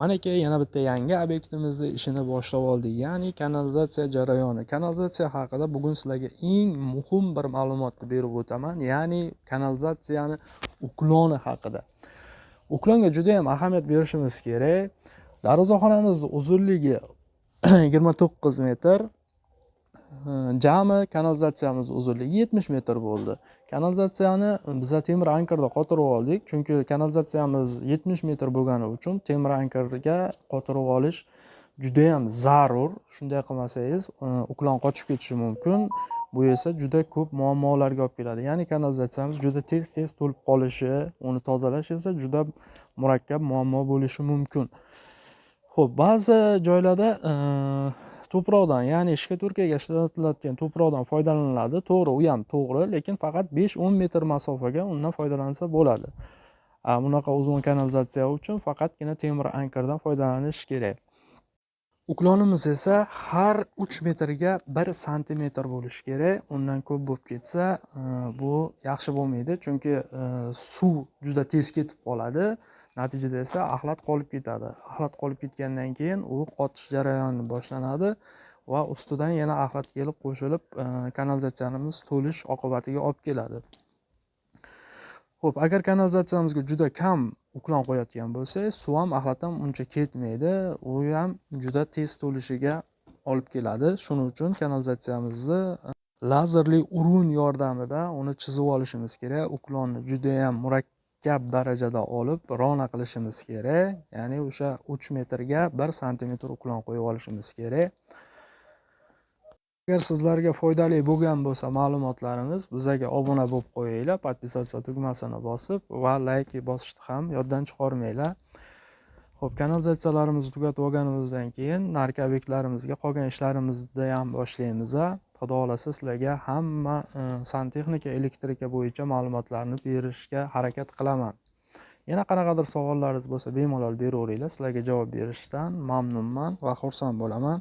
Manaki yana bitta yangi obyektimizni ishini boshlab oldik, ya'ni kanalizatsiya jarayoni. Kanalizatsiya haqida bugun sizlarga eng muhim bir ma'lumotni berib o'taman, ya'ni kanalizatsiyani уклон i haqida. Уклон ga juda ham ahamiyat berishimiz kerak. Darvozaxonamizni uzunligi 29 metr, jami kanalizatsiyamiz uzunligi 70 metr bo'ldi. Kanalizatsiyani biza temir ankorda qotirib oldik, chunki kanalizatsiyamiz 70 metr bo'lgani uchun temir ankorga qotirib olish judayam zarur. Shunday qilmasangiz, уклон qochib ketishi mumkin. Bu esa juda ko'p muammolarga olib keladi, ya'ni kanalizatsiyamiz juda tez tez to'lib qolishi, uni tozalash esa juda murakkab muammo bo'lishi mumkin. Ho'p, ba'zi joylarda tuproqdan, ya'ni shkaturkaga ishlatiladigan tuproqdan foydalaniladi. To'g'ri, u ham to'g'ri, lekin faqat 5-10 metr masofaga undan foydalansa bo'ladi. Bunaqa uzun kanalizatsiya uchun faqatgina temir ankordan foydalanish kerak. Уклон imiz esa har 3 metrga 1 santimetr bo'lishi kerak. Undan ko'p bo'lib ketsa, bu yaxshi bo'lmaydi, chunki suv juda tez ketib qoladi. Natijada esa axlat qolib ketadi. Axlat qolib ketgandan keyin u qotish jarayoni boshlanadi va ustidan yana axlat kelib qo'shilib, kanalizatsiyamiz to'lish oqibatiga olib keladi. Ho'p, agar kanalizatsiyamizga juda kam уклон qo'yayotgan bo'lsak, suv ham, axlat ham uncha ketmaydi, u ham juda tez to'lishiga olib keladi. Shuning uchun kanalizatsiyamizni lazerli urun yordamida uni chizib olishimiz kerak. Уклон ni judayam murakkab darajada olib ровно qilishimiz kerak, ya'ni o'sha 3 metrga 1 santimetr уклон qo'yib olishimiz kerak. Agar sizlarga foydali bo'lgan bo'lsa ma'lumotlarimiz, bizaga obuna bo'lib qo'yinglar, подписаться tugmasini bosib va layk bosishni ham yoddan chiqarmanglar. Ho'p, kanalizatsiyalarimizni tugatib olganimizdan keyin narigi obyektlarimizga qolgan ishlarimizni ham boshlaymiz. Xudo xohlasa, sizlarga hamma santexnika, elektrika bo'yicha ma'lumotlarni berishga harakat qilaman. Yana qanaqadir savollaringiz bo'lsa, bemalol beraveringlar. Sizlarga javob berishdan mamnunman va xursand bo'laman.